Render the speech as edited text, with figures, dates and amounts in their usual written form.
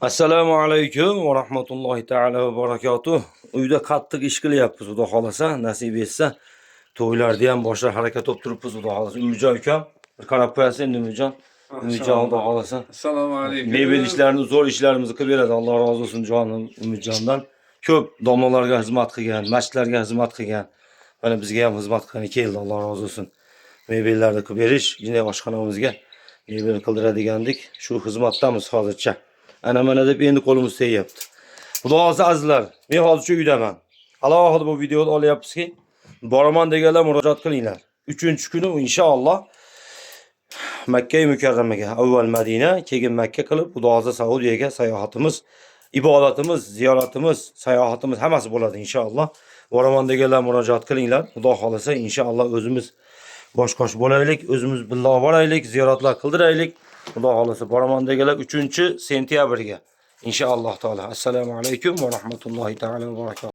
Assalomu alaykum va rahmatullohi taala va barakatuh. Uyda qattiq ish qilyapmiz, Xudo xolasa, nasib etsa. To'ylarda ham boshlar harakat qilib turibmiz, Xudo xolasa. Umidjon ukam, bir qarab qo'yasiz endi, Umidjon. Umidjon, Xudo xolasa. Assalomu alaykum. Mebel ishlarini, zo'r ishlarimizni qilib beradi. Alloh rozi bo'lsin jonim Umidjondan. Ko'p domlalarga xizmat qilgan, masjidlarga xizmat qilgan. Mana bizga ham xizmat qilgani keldi, Alloh rozi bo'lsin. Mebellarni qilib berish, jinday oshxonamizga mebel qildiradigandik. Shu xizmatdamiz hozircha. Ana mana deb endi qo'limiz tegyapti. Xudo xohlasa, azizlar, men hozircha uydaman. Alohida bu videoni olyapmizki, boraman deganlar murojaat qilinglar. 3-kuni inshaalloh Makka Mukarramaga, avval Madina, keyin Makka qilib, Xudo xohlasa, Saudiyaga sayohatimiz, ibodatimiz, ziyoratimiz, sayohatimiz hammasi bo'ladi inshaalloh. Boraman deganlar murojaat qilinglar. Xudo xohlasa, inshaalloh o'zimiz bosh qosh bo'laylik, o'zimiz birga boraylik, ziyoratlar qildiraylik. Xudo xohlasa, boraman deganlar 3-sentyabrga inshaalloh taolo. Assalomu alaykum va rahmatullohi taolo va barakatuh.